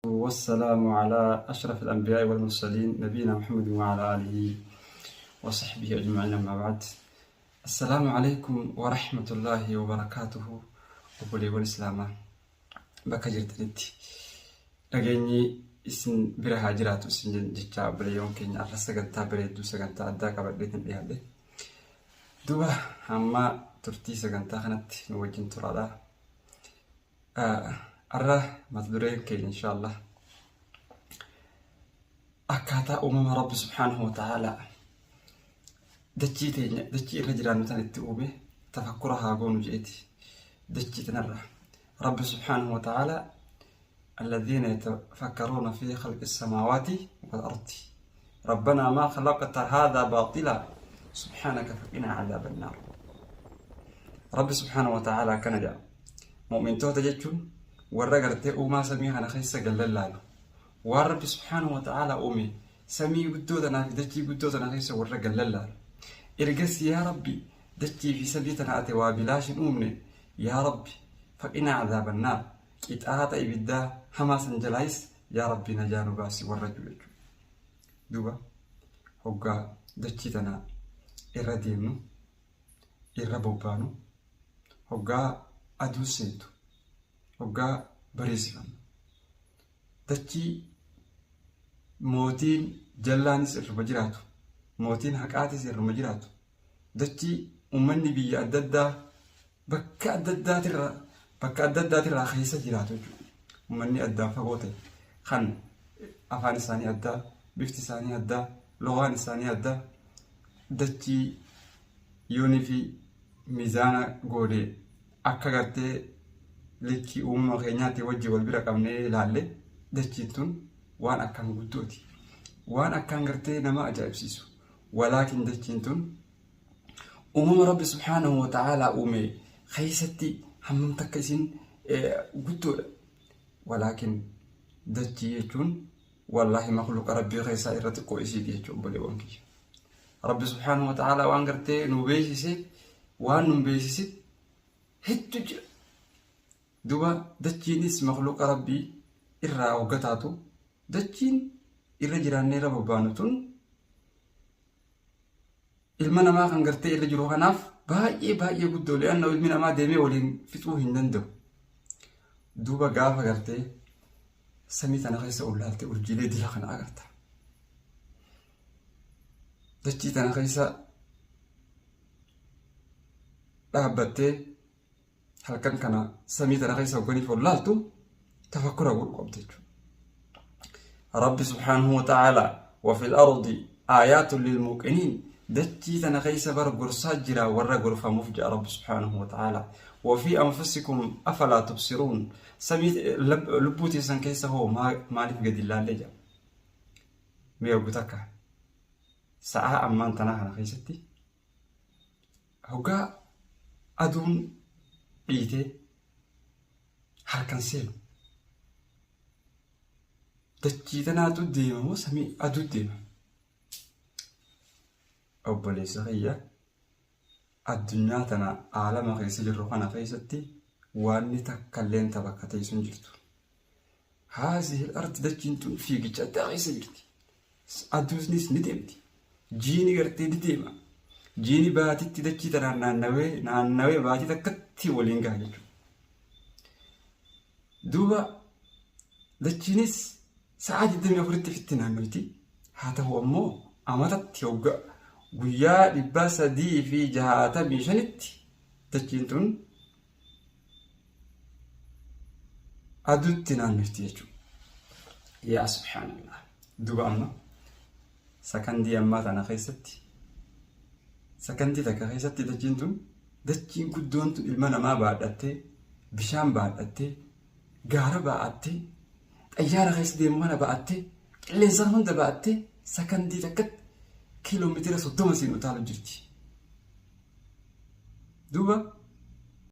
والسلام على أشرف الأنبياء والمرسلين نبينا محمد وعلى آله وصحبه أجمعين أما بعد السلام عليكم ورحمة الله وبركاته obboleewwan islaamaa bakka jirtanitti dhageenyi isin bira haa jiraatu isin jecha obboleewwan keenya har'a sagantaa bareedduu sagantaa addaa qabadheetin dhiyaadhe duba hamma turtii sagantaa kanatti nu wajjin turaadha. Har'a mata dureen keenya inshaallah akkaataa uumama Rabbi subhaanahu wa ta'aalaa dachii teenya dachii irra jiraannu tan itti uume tafakkura haa goonu je'eti dachii tanarra Rabbi subhaanahu wa ta'aalaa الذين يتفكرون في خلق السماوات والأرض ربنا ما خلقت هذا باطلا سبحانك فقنا عذاب النار Rabbi subhaanahu wa ta'aalaa akkana jedha. Mu'mintoota jechuun warra gartee uumaa samii kana keessa gad lallaalu. Waan Rabbi subhaanahu wa ta'aalaa uume samii guddoo tanaa fi dachii guddoo tana keessa warra gad lallaalu. Ergasii yaa Rabbi dachii fi samii tana ati waa bilaash hin uumne yaa Rabbi faqinaa azaabannaar qixaaxa ibiddaa hamaa san jalaayis yaa Rabbi najaa nu baasi warra jiru jechuudha. Duuba hoggaa dachii tana irra deemnu irra bobbaanu, hoggaa aduun seentu, hoggaa bariisifannu, dachii mootiin jallaanis irruma jiraatu, mootiin haqaatis irruma jiraatu, dachii ummanni biyya adda addaa bakka adda addaatirraa bakka adda addaatirraa keessa jiraatu jechuudha. Ummanni addaan fagoo ta'e kan afaan isaanii addaa, bifti isaanii addaa, logaan isaanii addaa, dachii yoonii fi mizaana goone akka gartee likkii uumama keenyaatti wajji wal bira qabnee ilaalle dachiin tun waan akkaan guddooti. Waan akkaan gartee nama ajaa'ibsiisu. Walaakin dachiin tun uumama Rabbi subhaanahu wa ta'aalaa uume keessatti hammam takka isin guddoodha. Walaakin dachii jechuun wallaahi makluuqa Rabbii keessaa irra xiqqoo isiiti jechuudha obboleewwan kiyya. Rabbi subhaanahu wa ta'aalaa waan gartee nu beeksise waan nu beeksise hedduu jira. Duba dachiinis makluuqa Rabbii irraa hogga taatu dachiin irra jiraannee irra bobbaanu tun ilma namaa kan gartee irra jiru kanaaf baay'ee baay'ee guddoo li'anna ilmi namaa deemee waliin fixuu hin danda'u. Duuba gaafa gartee samii tana keessa ol laalte urjiilee dila kana agarta. Dachii tana keessa dhaabbattee halkan kana samii tana keessa hogganiif ol laaltu tafakkura godhu qabda jechuudha. Rabbi subhaanahu wa ta'ala wa fil ardi aayaatun lil muuqiniin dachii tana keessa bar gorsaa jira warra gorfamuuf jedha Rabbi subhaanahu wa ta'ala. Wa fi anfusikum afalaa tubsiruun samii lubbuu teessan keessa hoo maaliif gadi laallee jedha. Mee hoggu takka sa'aa ammaan tanaa kana keessatti hoggaa aduun dhiitee halkan seenu dachii tanaatu deema moo samii aduu deema? Obboleessa kiyya addunyaa tana aalama keessa jirru kana keessatti waanni takka illeen ta bakka teessu hin jirtu. Haazihil ardi dachiin tun fiigicha addaa keessa jirti. Aduusnis ni deemti. Jiini gartee ni deema. Jiini baatitti dachii tanaan naannawee naannawee baatii takkatti waliin gaha jechuudha. Duuba dachiinis sa'aa 24tti fitti naannoyti. Haa ta'u ammoo amatatti hogga guyyaa 365tti dachiin tun aduutti naannofti jechuudha. Yaa subhaanallah. Duuba amma sakandii ammaa tana keessatti sakandii takka keessatti dachiin tun dachiin guddoon tun ilma namaa baadhattee bishaan baadhattee gaara baa'attee xayyaara keessa deemu kana ba'attee qilleensa hunda ba'attee sakandii takkatti kiiloomeetira 30 siin utaalu jirti. Duuba